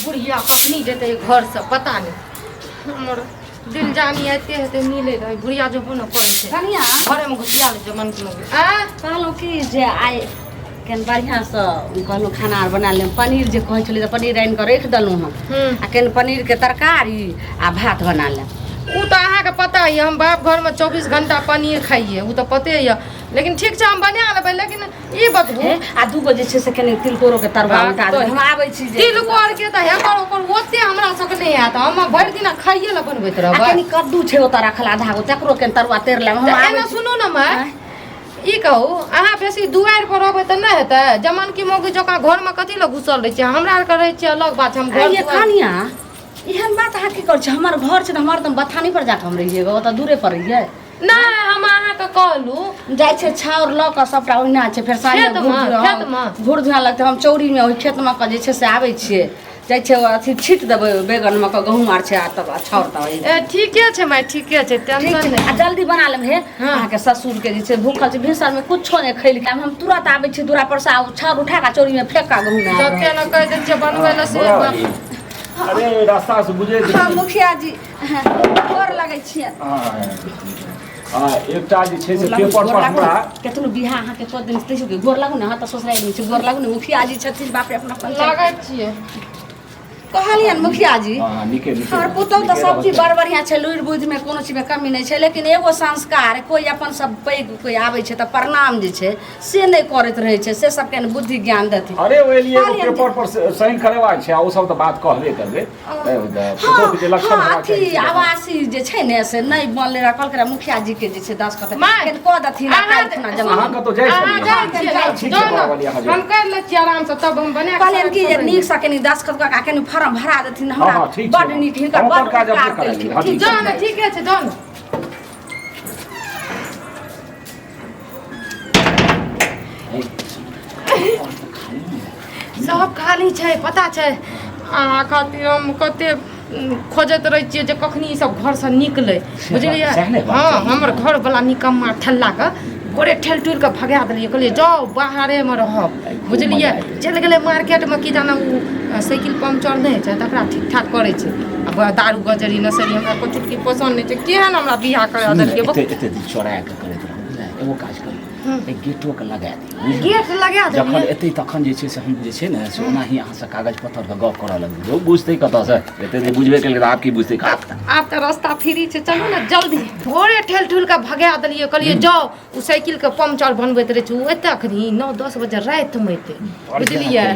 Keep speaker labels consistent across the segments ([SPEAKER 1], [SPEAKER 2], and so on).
[SPEAKER 1] बुढ़िया कखनी जेतै घरसँ पता नहि। हमर दिल जानी आइते हेतै मिलै रहै, बुढ़िया जेबो ने करै छै।
[SPEAKER 2] कनिया,
[SPEAKER 1] घरेमे घुसिया लै छै मन कोनो। आ
[SPEAKER 2] कहलहुँ कि जे आइ केहन बढ़िआँसँ कहलहुँ खाना आर बना लेब। पनीर जे कहै छलियै तऽ पनीर आनि कऽ राखि देलहुँ हँ। आ केहन पनीरके तरकारी आ भात बना लेब।
[SPEAKER 1] ओ तऽ अहाँके पता यऽ, हम बाप घरमे 24 घंटा पनीर खाइए, ओ तऽ पते यऽ। लेकिन ठीक छै, हम बना लेबै, लेकिन ई बतबू।
[SPEAKER 2] हे, आ दूगो जे छै से कनि तिलकोरोके तरुआ
[SPEAKER 1] बात
[SPEAKER 2] उठा
[SPEAKER 1] तो
[SPEAKER 2] देबै। हम आबै छी जे
[SPEAKER 1] तिलकोर के तऽ हेकर ओकर ओते हमरा सबके नहि हैत, हम भरि दिना खाइए लए बनबैत
[SPEAKER 2] आ
[SPEAKER 1] रहबै।
[SPEAKER 2] कनि कद्दू छै ओतऽ रखल आधा गो, तकरो कनि तरुआ तरि लेब। हम
[SPEAKER 1] तऽ
[SPEAKER 2] आबै
[SPEAKER 1] एना
[SPEAKER 2] छी।
[SPEAKER 1] सुनू ने माय।
[SPEAKER 2] आँय?
[SPEAKER 1] ई कहू, अहाँ बेसी दुआरि पर रहबै तऽ नहि हेतै? जमन की मौगी जकाँ घरमे कथी लए घुसल रहै छियै? हमरा आरके रहै छियै अलग बात छै, हम घर
[SPEAKER 2] आइये
[SPEAKER 1] दुआरि।
[SPEAKER 2] कनिया, एहन बात अहाँ की करै छी? हमर घर छै तऽ हमर तऽ बथानी पर जाकऽ हम रहियै, ओतऽ दूरे पर रहियै।
[SPEAKER 1] नहि, हम अहाँके कहलहुँ।
[SPEAKER 2] जाइ छै छाउर लऽ कऽ सबटा ओहिना छै। फेर साँझमे
[SPEAKER 1] खेतमे,
[SPEAKER 2] घूर धुआँ-
[SPEAKER 1] खेतमे?
[SPEAKER 2] घूर धुआँ लगतै। हम चौरीमे ओहि खेतमे कऽ जे छै से आबै छियै, जाइ छै अथी छीट देबै बैगनमे कऽ, गहूँम आर छै, आ तब छाउर तब
[SPEAKER 1] ए ठीके छै माय, ठीके छै,
[SPEAKER 2] ठीक
[SPEAKER 1] टेंशन
[SPEAKER 2] छै
[SPEAKER 1] नहि।
[SPEAKER 2] आ जल्दी बना लेब हे। अहाँके ससुरके जे छै भूखल छै, भिनसरमे कुछो नहि खैलकै। हम तुरंत आबै छी दूरा पर से, आ छाउर उठा कऽ चौरीमे फेंक कऽ गहूँम आबि रहल।
[SPEAKER 1] जते ने कहि दै छियै बनबै लए से।
[SPEAKER 3] बड़ा वाली। अरे रास्ता से गुजरे।
[SPEAKER 2] हँ मुखिया जी, गोर लगै छियै।
[SPEAKER 3] आ एकटा जे छै से पेपर पर हमरा
[SPEAKER 2] केतनो बियाह अहाँके कऽ देने छै, तैयो गोर लागू ने। अहाँ तऽ ससुरारि मे छी, गोर लागू ने। मुखिया जी छथिन, बाप रे, अपना पंचायत
[SPEAKER 1] लागै छियै।
[SPEAKER 2] कहलियनि मुखिया जी,
[SPEAKER 3] हँ, नीके नीके।
[SPEAKER 2] हमर पुतहु तऽ
[SPEAKER 3] नीके
[SPEAKER 2] सब चीज
[SPEAKER 3] रहत।
[SPEAKER 2] बड़ बढ़िआँ छै, लुरि बुद्धिमे कोनो चीजमे कमी नहि छै, लेकिन एगो संस्कार, कोइ अपन सब पैघ कोइ आबै छै तऽ प्रणाम जे छै से नहि करैत रहै छै, से सबके बुद्धि ज्ञान देथिन।
[SPEAKER 3] अरे ओहि लिए एगो
[SPEAKER 2] कहलियनि जे-
[SPEAKER 3] पेपर पर साइन करेबाक छै, आ ओ सब तऽ बात कहबे करबै।
[SPEAKER 2] हँ हँ, अथी आवासी जे छै ने से नहि बनलै रहए, कहलकै रहए मुखिया जी के जे छै दस्तखत
[SPEAKER 1] माय,
[SPEAKER 2] कनि कऽ देथिन आ
[SPEAKER 1] अहाँ
[SPEAKER 2] काल्हि खुना जमा।
[SPEAKER 3] अहाँ कतौ जाइ
[SPEAKER 1] अहाँ
[SPEAKER 3] छलियै?
[SPEAKER 1] जाइ छियै ने?
[SPEAKER 3] ठीक छै,
[SPEAKER 1] जाउ ने।
[SPEAKER 3] बड़ा अहाँ जाउ।
[SPEAKER 1] हम करि लै छियै आरामसँ, तब हम बना कऽ
[SPEAKER 2] कहलियनि कि जे
[SPEAKER 1] सब
[SPEAKER 2] नीकसँ कनि दस्तखत कऽ कऽ कनि फार्म भरा देथिन।
[SPEAKER 3] हँ,
[SPEAKER 2] हमरा
[SPEAKER 3] हँ, ठीक छै।
[SPEAKER 2] बड्ड नीक हिनकर
[SPEAKER 3] हम
[SPEAKER 2] बड्ड
[SPEAKER 3] अपन काज
[SPEAKER 2] उपकार
[SPEAKER 3] अपने करा
[SPEAKER 2] केलखिन।
[SPEAKER 3] लेबै। हँ,
[SPEAKER 2] ठीक
[SPEAKER 3] ठीक
[SPEAKER 1] जाउ
[SPEAKER 2] छै।
[SPEAKER 1] ने, ठीके छै, जाउ ने। सब खाली छै, पता छै? अहाँ खातिर हम कते खोजैत रहै छियै जे कखनी ई सब घरसँ निकलै, बुझलियै?
[SPEAKER 3] सएह ने बात
[SPEAKER 1] हँ
[SPEAKER 3] छै।
[SPEAKER 1] हमर घरवला निकम्मा ठेल्लाके भोरे ठेल ठुलि कऽ भगा देलियै, कहलियै जाउ बाहरेमे रहब, बुझलियै? चलि गेलै मार्केटमे, की जाने ओ साइकिल पंक्चर नहि होइ छै तकरा ठीक ठाक करै छै। आ दारू गजरी नशेरी हमरा एको चुटकी पसन्द नहि छै। केहन हमरा बियाह करा देलकै?
[SPEAKER 3] एते एते दिन चोरा कऽ करैत रहू, बुझलियै? एगो काज करू, एहि गेटो के लगा दियौ, बुझलियै?
[SPEAKER 1] गेट लगा
[SPEAKER 3] जखन
[SPEAKER 1] देलियै।
[SPEAKER 3] एतै तखन जे छै से हम जे छै ने से ओनाही अहाँसँ कागज पत्तरके गप करऽ लगबै। ओ बुझतै कतऽसँ? एते जे बुझबे केलकै तऽ आब की बुझतै? आब
[SPEAKER 1] आब तऽ रास्ता फ्री छै, चलू ने जल्दी। भोरे ठेल ठुल कऽ भगा देलियै, कहलियै जाउ, ओ साइकिलके पंक्चर बनबैत रहै छै। ओ एतै अखनी 9-10 बजे रातिमे एतै, बुझलियै?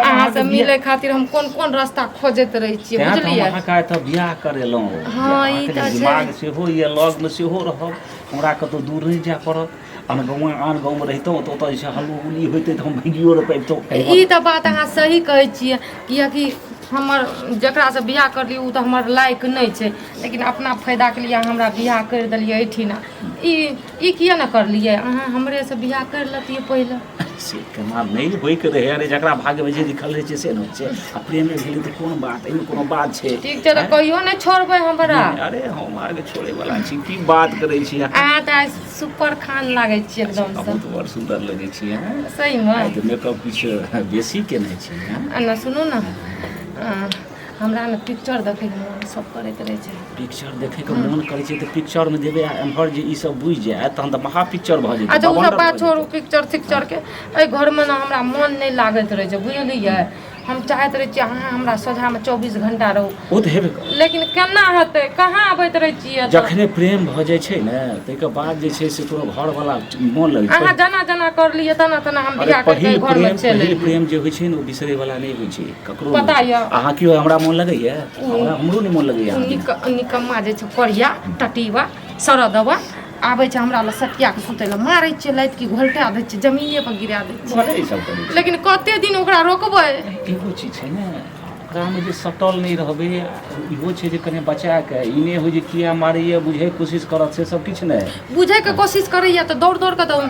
[SPEAKER 1] अहाँ से मिलै खातिर हम कोन कोन रास्ता खोजैत रहै छियै,
[SPEAKER 3] तेँ तऽ हम
[SPEAKER 1] बुझलियै?
[SPEAKER 3] अहाँके एतऽ बियाह करेलहुँ जे
[SPEAKER 1] हँ, ई
[SPEAKER 3] अहाँके
[SPEAKER 1] तऽ छै।
[SPEAKER 3] दिमाग सेहो यऽ, लगमे सेहो रहब, हमरा कतहु दूर नहि जाय पड़त। आन गाँव आन गाँवमे रहितहुँ तऽ ओतऽ जे छै हल्लो गुल्ली होइतै तऽ हम भागियो रह पाबितहुँ।
[SPEAKER 1] ई तऽ बात अहाँ सही कहै छियै, किएकि हमर जकरासँ बियाह करलियै ओ तऽ हमर लायक नहि छै, लेकिन अपना फायदाके लिए अहाँ हमरा बियाह करि देलियै एहिठिना। ई ई किए ने करलियै? अहाँ हमरेसँ बियाह करि लेतियै पहिले।
[SPEAKER 3] से केना नहि होइके रहै? अरे जकरा भाग्यमे जे लिखल रहै छै से ने होइ छै। आ प्रेमे भेलै तऽ कोन बात, एहिमे कोनो बात छै?
[SPEAKER 1] ठीक छै, तऽ कहियो नहि छोड़बै हमरा।
[SPEAKER 3] अरे हम अहाँके छोड़ैवला छी? की बात करै छी अहाँ?
[SPEAKER 1] अहाँ तऽ आइ सुपर खान लागै छी एकदमसँ।
[SPEAKER 3] बहुत बड़ सुन्दर लगै छी अहाँ।
[SPEAKER 1] सहीमे?
[SPEAKER 3] आइ तऽ मेकअप किछु बेसी केने छी अहाँ।
[SPEAKER 1] आ ने सुनू ने, हमरा ने पिक्चर देखैके मोन सब करैत रहै छै।
[SPEAKER 3] पिक्चर देखैके मोन करै छै तऽ पिक्चरमे जेबै, आ एम्हर जे ई सब बुझि जायत तहन तऽ महा पिक्चर भऽ जेतै।
[SPEAKER 1] अच्छा, ओ सब
[SPEAKER 3] बवंडर
[SPEAKER 1] बात
[SPEAKER 3] भऽ
[SPEAKER 1] छोड़ू
[SPEAKER 3] जेतै।
[SPEAKER 1] पिक्चर तिक्चरके। एहि घरमे ने हमरा मोन नहि लागैत रहै छै, बुझलियै? हम चाहैत रहै छियै अहाँ हमरा सोझामे 24 घंटा रहू।
[SPEAKER 3] ओ तऽ हेबे करत।
[SPEAKER 1] लेकिन केना हेतै? कहाँ आबैत रहै छियै एतऽ?
[SPEAKER 3] जखने प्रेम भऽ जाइ छै ने ताहिके बाद जे छै से कोनो घरवला मोन लगै छै।
[SPEAKER 1] अहाँ जेना जेना करलियै तेना तेना हम
[SPEAKER 3] अरे
[SPEAKER 1] बियाह करि कऽ
[SPEAKER 3] पहिल
[SPEAKER 1] एहि घरमे
[SPEAKER 3] प्रेम
[SPEAKER 1] चलि
[SPEAKER 3] पहिल
[SPEAKER 1] एलियै।
[SPEAKER 3] प्रेम जे होइ छै ने ओ बिसरैवला नहि होइ छै ककरो नहि
[SPEAKER 1] पता
[SPEAKER 3] होइ छै।
[SPEAKER 1] यऽ।
[SPEAKER 3] अहाँ की हमरा मोन लगैए? हमरा हमरो नहि मोन लगैए
[SPEAKER 1] ओ
[SPEAKER 3] अहाँ बिना।
[SPEAKER 1] निकम्मा जे छै करिया टटीबा सरदबा आबै छै हमरा लग सटिया कऽ सुतै लए, मारै छियै लाति की घोलटा दै छियै, जमीने पर गिरा दै छियै।
[SPEAKER 3] भले ई सब करै छै।
[SPEAKER 1] लेकिन कते दिन ओकरा रोकबै?
[SPEAKER 3] एगो चीज छै ने, ओकरामे जे सटल नहि रहबै, इहो छै जे कने बचा कऽ ई नहि होइ जे किया मारैए, बुझैके कोशिश करत, से सब किछु नहि।
[SPEAKER 1] बुझैके कोशिश करैए तऽ दौड़ दौड़ कऽ तऽ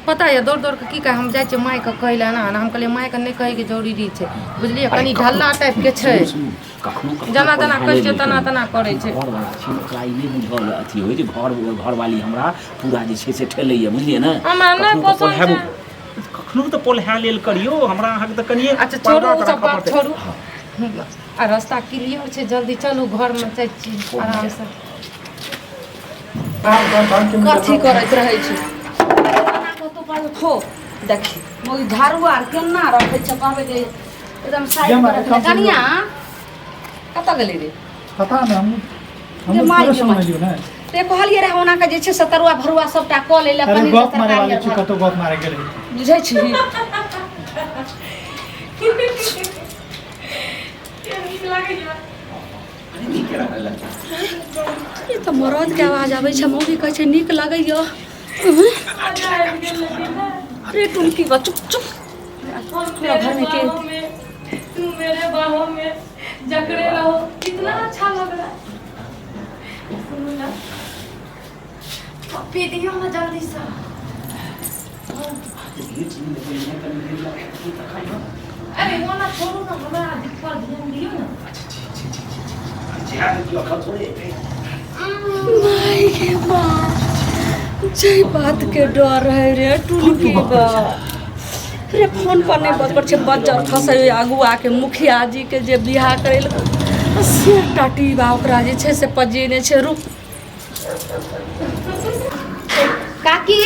[SPEAKER 1] पता यऽ, दौड़ दौड़ कऽ की कहै, हम जाइ छियै मायके कहै लए एना एना। हम कहलियै मायके नहि कहैके जरूरी छै, बुझलियै? कनि ढल्ला टाइपके छै।
[SPEAKER 3] सुनू, कखनो कखनो
[SPEAKER 1] जेना तेना
[SPEAKER 3] पढ़ाइ
[SPEAKER 1] कहै छियै
[SPEAKER 3] नहि
[SPEAKER 1] तेना
[SPEAKER 3] करी।
[SPEAKER 1] तेना करै छै।
[SPEAKER 3] घरवला छी, ओकरा ई नहि बुझल अथी होइ जे घर घरवाली हमरा पूरा जे छै से ठेलैए, बुझलियै ने?
[SPEAKER 1] हमरा नहि
[SPEAKER 3] कखनो तऽ
[SPEAKER 1] पसन्द
[SPEAKER 3] पढ़ाबो
[SPEAKER 1] छै।
[SPEAKER 3] कखनो कखनो तऽ पोल्हा लेल करियौ हमरा अहाँके तऽ कनिए
[SPEAKER 1] अच्छा छोड़ू
[SPEAKER 3] पर्दा
[SPEAKER 1] ओ
[SPEAKER 3] तऽ
[SPEAKER 1] सब
[SPEAKER 3] राखऽ
[SPEAKER 1] बात
[SPEAKER 3] पड़तै।
[SPEAKER 1] छोड़ू आ रास्ता क्लियर छै जल्दी चलू घरमे जाइ छी आरामसँ
[SPEAKER 2] कथी करैत रहै छै खो देखी ओहि झाड़ू आर केना रखै छै कहबै जे एकदम साइड पर रखने कनिया कतऽ गेलै रे
[SPEAKER 4] पता नहि हम
[SPEAKER 2] जे
[SPEAKER 4] हम
[SPEAKER 2] माय
[SPEAKER 4] पूरा
[SPEAKER 2] गे माय।
[SPEAKER 4] समझ लियौ ने
[SPEAKER 2] ते कहलियै रहए ओना के जे छै से तरुआ भरुआ सबटा कऽ लै लए
[SPEAKER 4] अरे
[SPEAKER 2] पनीर के
[SPEAKER 4] गप मारे
[SPEAKER 2] तरकारी
[SPEAKER 4] वाली
[SPEAKER 2] आर
[SPEAKER 4] छी
[SPEAKER 2] भात।
[SPEAKER 4] कतौ गप मारे गेल रही
[SPEAKER 2] बुझै छी ई तऽ मरदके आवाज आबै छै मौगी कहै छै नीक लगैया अरे टुनकी बा चुप चुप पूरा घरमे के
[SPEAKER 1] तू मेरे बाहों में जकड़े रहो कितना अच्छा लग रहा है सुनो ना पी दियो ना जल्दी से अरे वो ना छोड़ू ना हमरा पर ध्यान दियो ना
[SPEAKER 2] माय गे माँ जे बातके डर है रे टुनकी बा रे फोन पर नहि बात कर छै बज्जर खसै आगू आके मुखिया जी के जे बियाह करै लए से टाटी बा ओकरा जे छै से पजेने छै रुक
[SPEAKER 5] काकी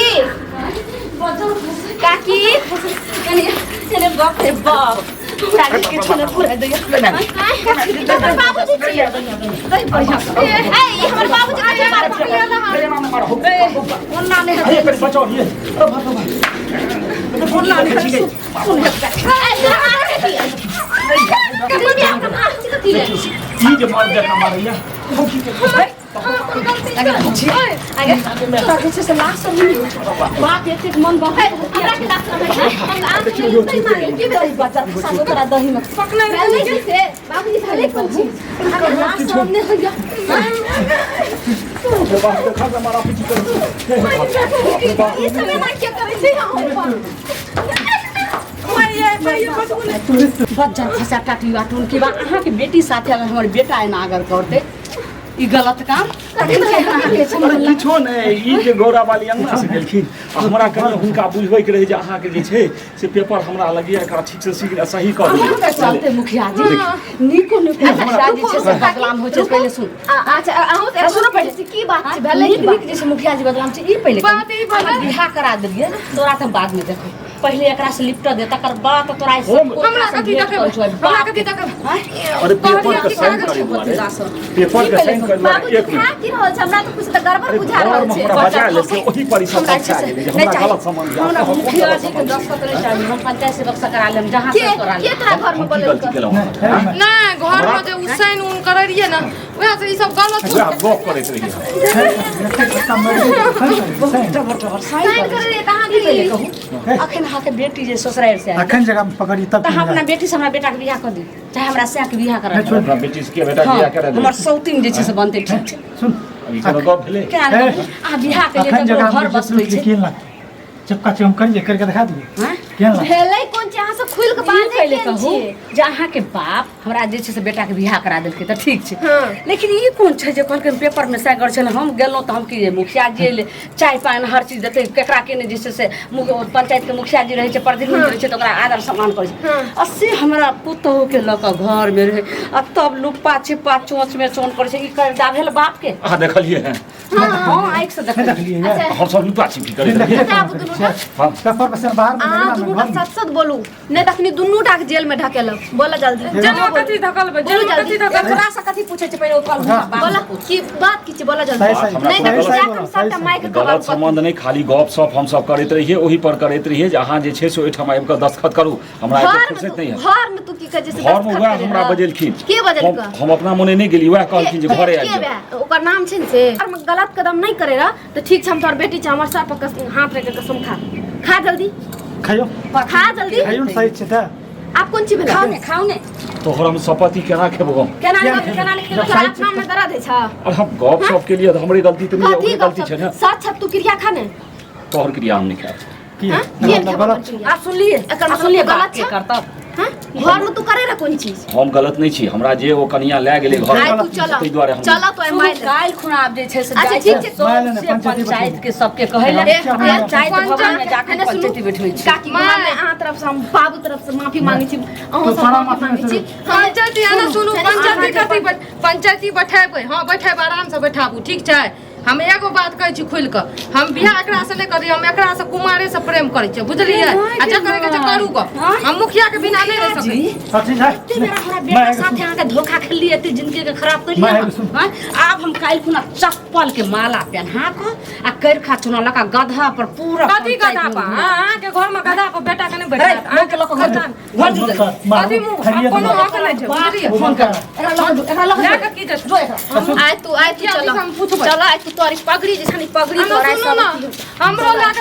[SPEAKER 5] काकी
[SPEAKER 2] कनि कनि बाप रे बाप हमरा के किछु नहि पूरा दैया
[SPEAKER 5] हमर बाबूजी छियै ए ई हमर बाबूजी के मार
[SPEAKER 2] ओना नहि
[SPEAKER 3] अरे कनि बचाओ ये
[SPEAKER 2] ओना नहि हेतै सुन हेतै
[SPEAKER 3] ई जे मर जकाँ मारैया हम की करियै?
[SPEAKER 2] तोरा जे छै से लाज शरम नहि होइ छौ। बाप एतेक मन बहै दही बच्चा सासु तोरा दही में लाज शरम नहि होइया
[SPEAKER 3] बाप देखा के मारा पीटी करै
[SPEAKER 2] बज्जर खसा टाटी बाटून की बा अहाँके बेटी साथे अगर हमर बेटा एना अगर करतै ई गलत काम तखन के अहाँके छै
[SPEAKER 3] अरे किछो नहि ई जे गौरा वाली अंगना से गेलखिन आ हमरा कनि हुनका बुझबैके रहै जे अहाँके जे छै से पेपर हमरा लगैए एकरा ठीक से सीख सही कऽ दियौ
[SPEAKER 2] अहाँके चलते मुखिया जी नीको नीको मुखिया जी छै से बदनाम होइ छै पहिले सुन
[SPEAKER 5] अच्छा अहूँ
[SPEAKER 2] आ, सुनू पहिले
[SPEAKER 5] की बात छै भेलै
[SPEAKER 2] नीक नीक जे छै मुखिया जी बदनाम छै ई पहिले
[SPEAKER 1] बात ई भेलै।
[SPEAKER 2] अहाँ बियाह करा देलियै तोरा तऽ हम बादमे देखब पहिले एकरा से लिपट दे तकर बाद तोरा ई सब
[SPEAKER 3] हम-
[SPEAKER 1] हमरा कथी
[SPEAKER 2] भेंट
[SPEAKER 1] देखबै
[SPEAKER 2] करै छौ,
[SPEAKER 1] हमरा कथी देखबै
[SPEAKER 3] अरे पेपर
[SPEAKER 1] कहलियै
[SPEAKER 3] के
[SPEAKER 1] कि
[SPEAKER 3] साइन
[SPEAKER 1] कागज
[SPEAKER 3] करै दुआरे
[SPEAKER 2] पेपर
[SPEAKER 3] पेपर के साइन करै दुआरे
[SPEAKER 5] बाबूजी
[SPEAKER 3] एक मिनट
[SPEAKER 5] खा की रहल छै हमरा तऽ कुछ तऽ गड़बड़
[SPEAKER 3] अरे
[SPEAKER 5] बुझा रहल
[SPEAKER 3] घरमे
[SPEAKER 5] छै
[SPEAKER 3] हमरा बजा लेलकै ओही पर ई सब
[SPEAKER 2] हमरा
[SPEAKER 3] सब
[SPEAKER 2] छै
[SPEAKER 3] भए
[SPEAKER 2] से
[SPEAKER 3] गेलै जे
[SPEAKER 2] नहि
[SPEAKER 3] हमरा
[SPEAKER 2] चाही
[SPEAKER 3] गलत समझ
[SPEAKER 2] हमरा
[SPEAKER 3] हम कोन
[SPEAKER 2] मुखिया
[SPEAKER 3] गलत
[SPEAKER 2] जी के
[SPEAKER 3] समझ
[SPEAKER 2] दस्तखत नहि चाही हम पंचायत सेवक से करा लेम जहाँ
[SPEAKER 5] के
[SPEAKER 2] से करा
[SPEAKER 5] के
[SPEAKER 2] लेम
[SPEAKER 5] तोरा घर
[SPEAKER 3] हम
[SPEAKER 5] में
[SPEAKER 3] की गलती
[SPEAKER 5] बोलल
[SPEAKER 3] केलहुँ अहाँके?
[SPEAKER 1] नहि घरमे जे उ साइन उन करै रहियै ने उएह से ई सब गलत
[SPEAKER 3] वएह गप करैत रहियै
[SPEAKER 5] साइन करै रहियै तऽ अहाँ
[SPEAKER 2] ई पहिले
[SPEAKER 5] की
[SPEAKER 2] कहू अखन अहाँके बेटी जे ससुरारि से आयल
[SPEAKER 4] अखन जगह पकड़ी तब
[SPEAKER 2] तऽ अहाँ अपना बेटी से हमरा बेटाके बियाह कऽ दियौ चाहे हमरा सएह के बियाह करा दियौ
[SPEAKER 3] अपना बेटी से के बेटा
[SPEAKER 2] हँ
[SPEAKER 3] बियाह करा
[SPEAKER 2] हमर
[SPEAKER 3] देबै
[SPEAKER 2] सौतीन जे छै से बनतै ठीक छै
[SPEAKER 4] सुन
[SPEAKER 3] अभी कोनो गप भेलै
[SPEAKER 2] केना
[SPEAKER 4] हे।
[SPEAKER 2] अहाँ बियाह के लिए
[SPEAKER 4] अखन
[SPEAKER 2] ककरो
[SPEAKER 4] जगह
[SPEAKER 2] घर बसबै छै
[SPEAKER 4] केहन लगतै चपका चम करिए करके दिखा दिए
[SPEAKER 2] हँ?
[SPEAKER 4] केहन लगतै
[SPEAKER 5] भेलै कोन चीज अहाँ सब खुलि कऽ
[SPEAKER 2] ई
[SPEAKER 5] बाजै
[SPEAKER 2] पहिले
[SPEAKER 5] केहन
[SPEAKER 2] कहू
[SPEAKER 5] छियै
[SPEAKER 2] जे अहाँके बाप हमरा जे छै से बेटाके बियाह करा देलकै तऽ ठीक छै
[SPEAKER 5] हँ।
[SPEAKER 2] लेकिन ई कोन छै जे कहलकै पेपरमे साइन करै छलै हम गेलहुँ तऽ हम की जे मुखिया जी अयलै चाय पानि हर चीज देतै केकरा के नहि जे छै से पंचायतके मुखिया जी रहै छै प्रतिनिधि रहै छै तऽ ओकरा आदर सम्मान करै छै आ से हमरा पुतोहुके लऽ कऽ घरमे रहै आ तब लुप्पा छिप्पा चोंचमे चोन करै छै ई करदा भेल बापके
[SPEAKER 3] अहाँ देखलियै हँ
[SPEAKER 2] हँ आँखिसँ
[SPEAKER 4] नहीं
[SPEAKER 2] देखलियै
[SPEAKER 4] देखलिए यार
[SPEAKER 3] हमसब लुका छिपी करैत रहियै
[SPEAKER 5] अच्छा आब दुनू टा
[SPEAKER 3] हँ
[SPEAKER 4] पेपर पर से बाहर में
[SPEAKER 5] अहाँ
[SPEAKER 4] निकला
[SPEAKER 5] दुनू
[SPEAKER 4] ना
[SPEAKER 5] टा
[SPEAKER 4] घर में
[SPEAKER 5] सच सच बोलू नहि तखनी दुनू टा के जेल में ढकेलब बोला जल्दी
[SPEAKER 1] जेलमे कथी धकलबै जेलमे कथी धकलबै
[SPEAKER 2] ओकरा से कथी पूछै छै पहिले ओ कल
[SPEAKER 4] हाँ।
[SPEAKER 2] बाप
[SPEAKER 5] बोला
[SPEAKER 2] से पूछ
[SPEAKER 5] की बात की छै बोला जल्दी
[SPEAKER 4] सही सही
[SPEAKER 3] हमरा
[SPEAKER 5] नहि
[SPEAKER 4] सही
[SPEAKER 5] तऽ
[SPEAKER 4] सही
[SPEAKER 5] जाके
[SPEAKER 4] बोलो
[SPEAKER 5] हम
[SPEAKER 4] सही
[SPEAKER 5] सबटा
[SPEAKER 4] सही
[SPEAKER 5] माइक खबर
[SPEAKER 3] गलत संबंध नहि खाली गप सप हमसब करैत रहियै ओहि पर करैत रहियै जे अहाँ जे छै से ओहिठाम आबि कऽ दस्तखत करू हमरा आबि कऽ
[SPEAKER 5] घर
[SPEAKER 3] फुर्सत
[SPEAKER 5] में
[SPEAKER 3] नहि
[SPEAKER 5] तू
[SPEAKER 3] है
[SPEAKER 5] घर में तू की कहै छै से
[SPEAKER 3] घरमे
[SPEAKER 5] दस्तखत
[SPEAKER 3] वएह
[SPEAKER 5] करे
[SPEAKER 3] हमरा
[SPEAKER 5] रह?
[SPEAKER 3] बजेलखिन
[SPEAKER 5] के बजेलकै
[SPEAKER 3] हम हम अपना मोने नहि गेली वएह कहलखिन जे घरे
[SPEAKER 5] के
[SPEAKER 3] आबि जाउ
[SPEAKER 5] बे? ओकर नाम छै ने से घर में गलत कदम नहीं करे रह तऽ ठीक छै हम तोहर बेटी छै हमर सर पर हाथ रख के कसम खा खा जल्दी
[SPEAKER 4] खाइयो
[SPEAKER 5] खा जल्दी
[SPEAKER 4] खाइयो ने सही छै तऽ
[SPEAKER 5] आप कोन चीज भेल
[SPEAKER 2] खाउ ने खाउ ने
[SPEAKER 3] तोहर हम शपथ ही केना खेबो हम
[SPEAKER 2] केना नहि केना नहि खेबै
[SPEAKER 5] तोरा अपना में दर्द होइ छौ
[SPEAKER 3] और हम गप सप के लिए तऽ हमरे गलती तऽ नहि
[SPEAKER 5] कथी
[SPEAKER 3] ओकरे
[SPEAKER 5] गप
[SPEAKER 3] गलती छै ने
[SPEAKER 5] सच छै तू क्रिया खा ने
[SPEAKER 3] तोहर क्रिया हम नहि खायब
[SPEAKER 4] की
[SPEAKER 5] हाँ? किया
[SPEAKER 4] मतलब
[SPEAKER 5] खेबो
[SPEAKER 4] गलत
[SPEAKER 5] क्रिया?
[SPEAKER 2] आब सुनलिए
[SPEAKER 5] एकर
[SPEAKER 2] आब सुनलिए
[SPEAKER 5] मतलब
[SPEAKER 2] गलत
[SPEAKER 5] गलत
[SPEAKER 2] के
[SPEAKER 5] छै?
[SPEAKER 2] करतब
[SPEAKER 5] हाँ? घर में तू करे रह कोन चीज
[SPEAKER 3] हम गलत नहि छी हमरा जे ओ कनिया लए गेलै घर
[SPEAKER 5] आइ तू चल
[SPEAKER 3] ताहि दुआरे हम
[SPEAKER 5] चल तो
[SPEAKER 2] सुनू,
[SPEAKER 5] माइल
[SPEAKER 2] काल्हि खुना आब जे छै से
[SPEAKER 5] अच्छा,
[SPEAKER 2] जाइ
[SPEAKER 5] ठीक
[SPEAKER 2] छै
[SPEAKER 5] छै।
[SPEAKER 4] मारि लेने,
[SPEAKER 2] सौंसे
[SPEAKER 4] पंचायती
[SPEAKER 2] पंचायत के सबके कहै लए
[SPEAKER 5] ए,
[SPEAKER 2] पंचायत भवन में जाके
[SPEAKER 5] एने सुनू,
[SPEAKER 2] पंचायती बैठबै छी
[SPEAKER 5] काकी हम अहाँ तरफ से हम बाबू तरफ से माफी मांगे छी अहाँ
[SPEAKER 4] तो
[SPEAKER 5] सब
[SPEAKER 4] सारा
[SPEAKER 5] माफी
[SPEAKER 4] माफी
[SPEAKER 5] मांगे छी
[SPEAKER 1] पंचायती आना सुनू
[SPEAKER 5] सुनू,
[SPEAKER 1] पंचायती कथी पंचायती बैठेबै हँ बैठेबै आरामसँ बैठाबू ठीक छै हम एगो बात कहै छी खुलि कऽ हम बियाह एकरा से नहि करी हम एकरा से कुमारे से प्रेम करै छियै बुझलियै आ जे करे के छै करू गऽ हम मुखिया के बिना नहि रहि सकै छी।
[SPEAKER 4] हाँ, ठीक है
[SPEAKER 2] एते बेरा हमरा बेटा साथे अहाँके धोखा खेलली एते जिंदगी के खराब कर
[SPEAKER 4] मैं
[SPEAKER 2] लिया
[SPEAKER 4] एगो सुन-
[SPEAKER 2] आब हम काल्हि खुना चप्पल के माला पहना कऽ आ करखा चुना लऽ कऽ गधा पर पूरा
[SPEAKER 1] कथी गधा पर अहाँके घर में गधा पर बेटा के नहि
[SPEAKER 2] अरे,
[SPEAKER 1] बैठायत
[SPEAKER 2] लोक के लऽ कऽ घर जो, घर जो जल्दी।
[SPEAKER 1] कथी मुँह कोनो हक नहि छै बुझलियै
[SPEAKER 4] फोन कर
[SPEAKER 2] एकरा लऽ कऽ जो, एकरा लऽ कऽ
[SPEAKER 1] लए
[SPEAKER 2] जो।
[SPEAKER 1] कऽ की जेतै
[SPEAKER 2] जो एकरा।
[SPEAKER 5] आइ तू
[SPEAKER 1] मुखिया जी
[SPEAKER 5] चल
[SPEAKER 1] से हम पुछबै।
[SPEAKER 5] चल आइ तू तोरी पगड़ी जे छनी पगड़ी
[SPEAKER 1] आना
[SPEAKER 5] तोरा
[SPEAKER 1] सुनू
[SPEAKER 5] सब
[SPEAKER 1] ने हमरो लए कऽ